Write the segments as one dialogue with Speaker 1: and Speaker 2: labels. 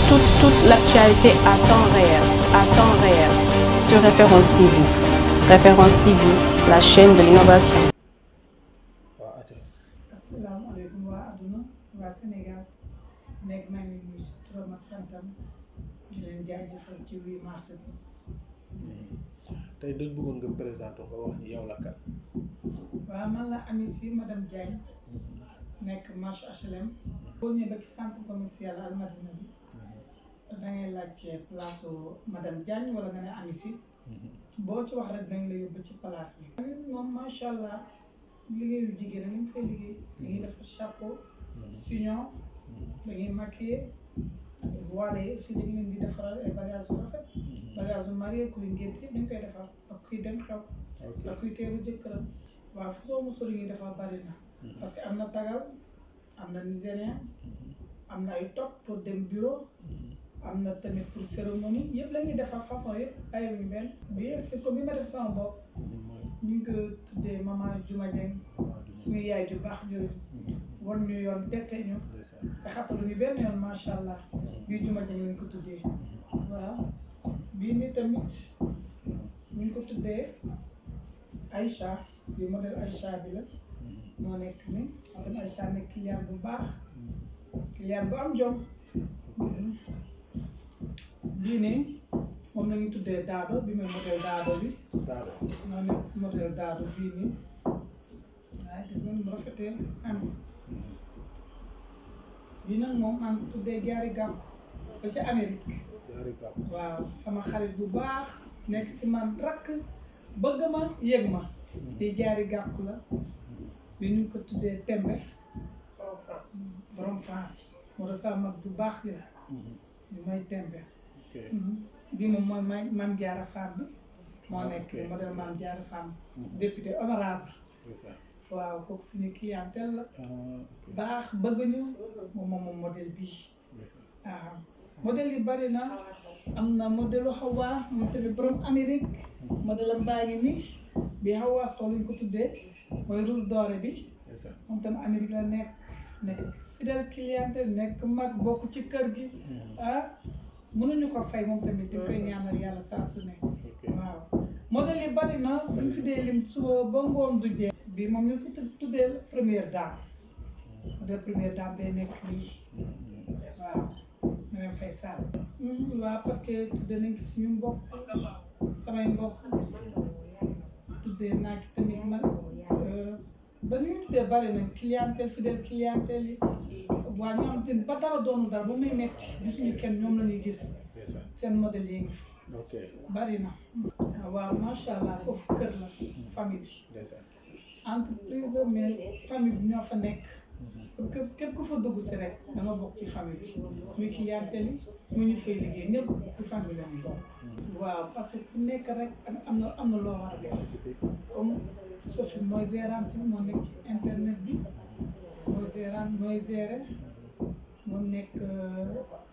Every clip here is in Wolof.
Speaker 1: toute l'actualité à temps réel sur Référence TV. Référence TV, la chaîne de l'innovation.
Speaker 2: asalaamaaleykum waa adduna waa Sénégal nekk maa ngi nuyu si turam ak santam di leen jaajëfal ci 8 mars bi.
Speaker 3: tey dañ bëggoon nga présenté nga wax ni yow la kan.
Speaker 2: waaw man la Amy Sy madame Diagne nekk marché HLM. boo ñëwee ba ci centre commercial Almadina bi da ngay laajte place madame Diagne wala nga ne Amy Sy boo ci wax rek dañ la yóbbu ci place bi. moom macha allah liggéeyu jigéen ñi ngi fay liggéey dañuy defar chapeau chignon dañuy maquiller voilé aussi dañ leen di defaral ay bagages yu rafet bagage yu marié kuy ngénte dañ koy defar ak kuy dem xew ak kuy teeru jëkkëram. waaw façon musóor yi ñuy defar bari na parce que am na tagal am na nigérien am na ay top pour dem bureau am na tamit pour cérémonie yëpp la ñuy defar façon yëpp bàyyiwuñu benn bi c'est comme bi ma def sama bopp ñu ngi ko tuddee maman Juma Dieng suñu yaay ju baax jooju won ñu yoon tette ñu te xataluñu benn yoon macha allah bii Juma Dieng lañ ko tuddee. waaw bii ni tamit ñu ngi ko tuddee Aïcha bi modèle Aïcha bi la moo nekk ni modèle Aïcha nekk client bu baax client bu am jom. bii nii moom la ñuy tuddee daado bi mooy modèle daado bi moo nekk modèle daado bii nii waaye gis nga mu rafetee am bii nag moom maa ngi ko tuddee jaari gàkku ba ci Amérique. waaw sama xarit bu baax nekk ci man rakk bëgg ma yëg ma di jaari gàkku la bi ñu ko tuddee tembe borom France moo tax sama mag bu baax la bi mooy tembe bii moom mooy Mame Diarra Fam bi moo nekk modèle Mame Diarra Fam député honorable waaw kooku suñu clientèle la baax bëgg ñu moom modèle bii waaw modèle yi bari na am na modèle Hawa moom tamit borom Amérique modèle am baa ngi nii bi Hawa Sow lañ ko tuddee mooy rouge doré bi moom tamit Amérique la nekk fidèle clientèle nekk mag bokk ci kër gi mënuñu ko fay moom tamit dañ koy ñaanal yàlla saa su ne. waaw modèle yi bari na buñ fi dee lim suba ba ngoon du jeex bi moom ñu ko tuddee première dame modèle première dame day nekk nii waaw ma fay sall waaw parce que tuddee nañ suñu mbokk samay mbokk tuddee naa ci tamit man ba ñu tuddee bari nañ clientèle fidèle clientèle yi waa ñoo xam te ba dara doonu dara ba muy metti gisuñu kenn ñoom la ñuy gis seen modèle yi ngi fi bari na. waaw macha allah foofu kër la famille bi entreprise la mais famille bi ñoo fa nekk képp ku fa dugg si rek da nga bokk ci famille bi muy clientèle yi mu ñu fay liggéey ñëpp ci famille la ñu bokk. waaw parce que ku nekk rek am na loo war a def comme Sophie mooy gérante moo nekk ci internet bi mooy gérante mooy gérer moo nekk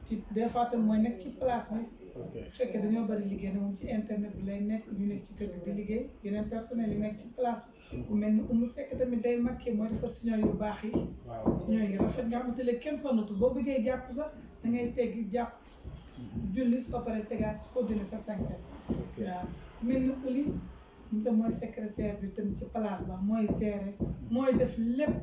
Speaker 2: ci des fois tam mooy nekk ci place bi bu fekkee dañoo bari liggéey na moom ci internet bi lay nekk ñu nekk ci kër gi di liggéey yeneen personnel yi nekk ci place ku mel ni Oumou Seck tamit day makkee mooy defar signal yu baax yi signal yu rafet nga xamante ne kenn sonnatu boo bëggee jàpp sax da ngay teggi jàpp julli soo paree tegaat continuer sa sañse. waaw mel ni Ouli mu tam mooy secrétaire bi tamit ci place ba mooy gérer mooy def lépp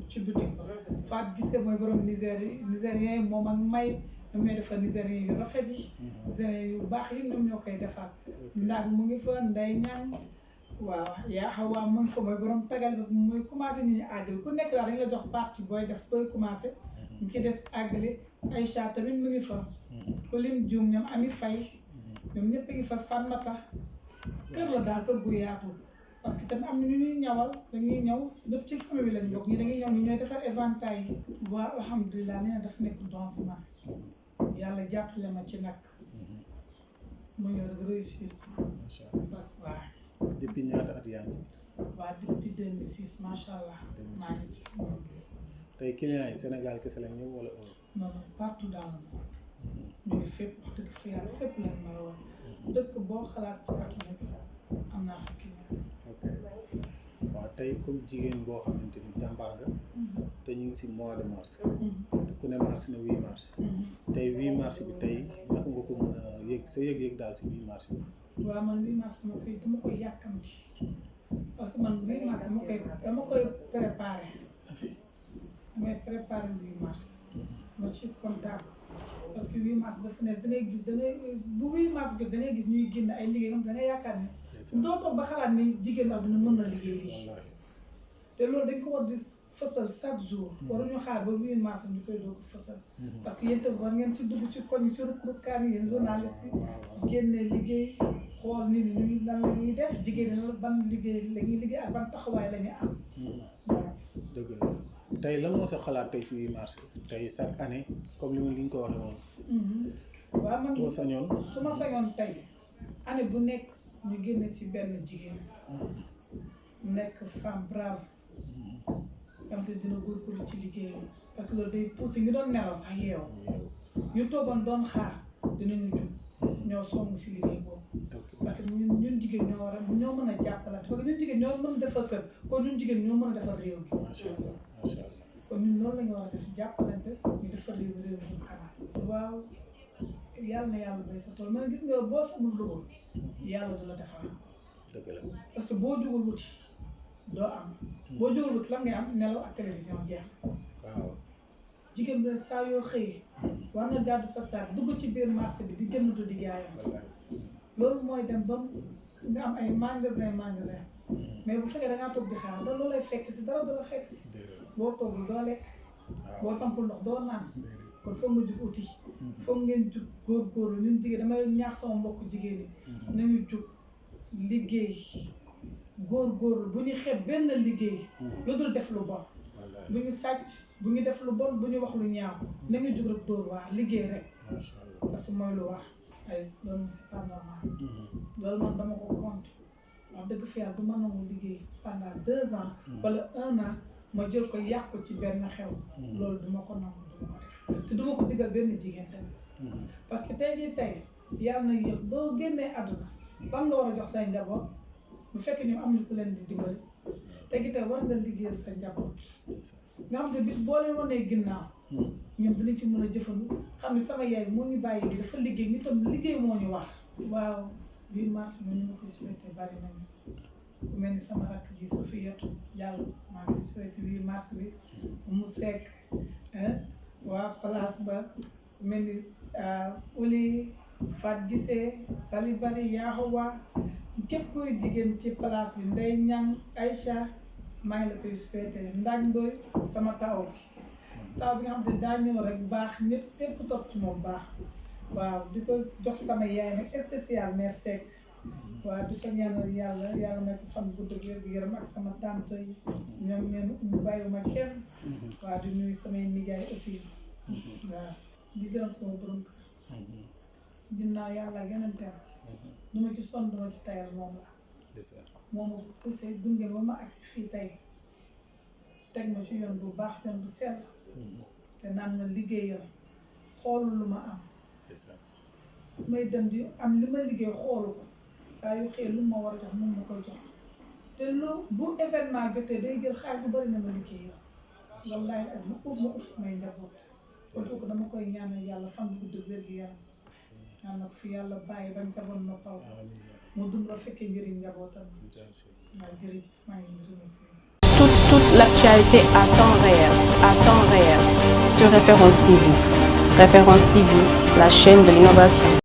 Speaker 2: ci boutique ba Faat Gissé mooy borom nigérien yi moom ak may ñoom ñooy defar nigérien yu rafet yi nigérien yu baax yi ñoom ñoo koy defar ndax mu ngi fa nday ñaan waaw yaa xawaa mu ngi fa mooy borom tagal bi mooy commencé ñu àggali ku nekk daal dañ la jox partie booy def booy commencé ñu ci des àggali Aïcha tamit mu ngi fa ku lim juum ñoom Ami Faye ñoom ñëpp a ngi fa Fatmata kër la daal kër gu yaatu parce que tamit am na ñu ñuy ñawal dañuy ñaw ñëpp ci famille bi lañ bokk ñi dañuy ñaw ñu ñooy defar éventail yi. waaw alhamdulilah li na daf nekk don si man yàlla jàppale ma ci nag mu ñëw rek réussir ci waaw.
Speaker 3: depuis ñaata at yaa ngi si.
Speaker 2: waaw depuis 2006 macha allah. maa ngi ci.
Speaker 3: tey clients yi Sénégal kese lañ ñëw wala Europe.
Speaker 2: non non partout dans le monde ñu ngi fépp wax dëgg fa yàlla fépp lañ may woon dëkk boo xalaat ci àdduna bi am naa fa client.
Speaker 3: waaw tey comme jigéen boo xamante ni jàmbaar nga te ñu ngi si mois de mars ku ne mars ne 8 mars tey 8 mars bi tey naka nga ko mën a yëg sa yëg-yëg daal si 8 mars bi.
Speaker 2: waaw man 8 mars dama koy yàkkamti parce que man 8 mars dama koy préparé damay préparé 8 mars ma ci kontaan parce que 8 mars dafa ne bu 8 mars jot da ngay gis ñuy génn ay liggéeyam da ngay yaakaar ne doo toog ba xalaat ni jigéen ak dina mën na liggéey lii te loolu dañ ko war di fësal chaque jour waruñu xaar ba 8 mars ñu koy doog fësal parce que yéen tam war ngeen ci dugg ci koñ ci rukkaan yi yéen journaliste yi génne liggéey xool nit ñi lan la ñuy def jigéen ñi ban liggéey la ñuy liggéey ak ban taxawaay la ñuy am.
Speaker 3: dëgg la tey lan moo sa xalaat tey si 8 mars tey chaque année comme li ñu ko waxee woon.
Speaker 2: waaw man
Speaker 3: boo sañoon
Speaker 2: su ma sañoon tey année bu nekk ñu génne ci benn jigéen nekk femme brave am te dina góorgóorlu ci liggéeyam parce que loolu day poussé ñu doon nelaw ak yeew ñu toogoon doon xaar dinañu jug ñoo song si liggéey boobu parce que ñun jigéen ñoo mën a jàppalante parce que ñun jigéen ñoo mën a defar kër kon ñun jigéen ñoo mën a defar réew mi.
Speaker 3: macha allah macha allah.
Speaker 2: kon ñun loolu la ñu war a def jàppalante ñu defar réew mi jëm kanam. waaw yàlla na yàlla bay sa tool man gis nga boo sabul dugul yàlla du la defar.
Speaker 3: dëgg la
Speaker 2: parce que boo jugul wuti doo am boo jugul wuti lan ngay am nelaw ak télévision jeex na.
Speaker 3: waaw
Speaker 2: jigéen bi saa yoo xëyee war na gàddu sa saak dugg ci biir marché bi di jëndatu di jaayam loolu mooy dem ba nga am ay magasin mais bu fekkee da ngaa toog di xaar da loolu lay fekk si dara du la fekk si boo toogul doo lekk boo tampul ndox doo naan kon foog nga jug uti foog ngeen jug góorgóorlu ñun jigéen damay ñaax sama mbokk jigéen yi nañu jug liggéey góorgóorlu bu ñu xeeb benn liggéey lu dul def lu bon bu ñu sàcc bu ñu def lu bon bu ñu wax lu ñaaw na nga jug rek dóor waar liggéey rek parce que mooy lu wax ay loolu c'est pas normal loolu man dama ko compte wax dëgg fi yàlla du ma nangu liggéey pendant 2 ans wala 1 an ma jël ko yàq ko ci benn xew loolu duma ko nangu duma ko def te duma ko digal benn jigéen tamit parce que tey jii tey yàlla na yëg boo génnee àdduna ban nga war a jox say njaboot bu fekkee ñoom am na ku leen di dimbali te gi tey war nga liggéeyal sa njaboot nga xam ne bis boo leen wanee ginnaaw ñun dinañ ci mën a jëfandu xam ne sama yaay moo ñu bàyyi li dafa liggéey ñu tam liggéey moo ñu war waaw 8 mars bi ñu ma koy souhaité bari nañu ku mel ni sama rakk ji Sofiatou Diallo maa ngi koy souhaité 8 mars bi mu sekk waa place ba ku mel ni Uli Fat Gissé Sali Bari Yahowa képp kuy jigéen ci place bi Ndey Ñang Aïcha maa ngi la koy souhaité Ndaaj Ndoy sama taw bi nga xam te daa ñëw rek baax ñëpp topp ci moom baax waaw di ko jox sama yaay nag spécial mère Seck waaw di ko ñaanal yàlla may ko fan bu dëgg wér gu yaram ak sama tante yi ñoom ñeen ñu bàyyiwuma kenn waaw di nuyu samay nijaay aussi waaw di gërëm sama borom kër ginnaaw yàlla yeneen ter du ma ci sonn du ma ci tayal moom la moom ma poussé gunge ba ma agsi fii tey teg ma ci yoon bu baax yoon bu sell te naan ma liggéeyal xoolu lu ma am may dem di am li ma liggéey xoolu ko saa yu xëy lu ma war a jox moom ma koy jox te lu bu événement jotee day jël xaalis bu bari na ma liggéeyal wallahi ak ma uuf samay njaboot kon kooku dama koy ñaanal yàlla fan bu gudd wér gi yaram ñaan na ko fi yàlla bàyyi bañ jaboon noppal mu dund ba fekkee njëriñ njabootam waaw jërëjëf maa ngi remercier
Speaker 1: Toute l'actualité à temps réel sur Référence TV. Référence TV, la chaîne de l'innovation.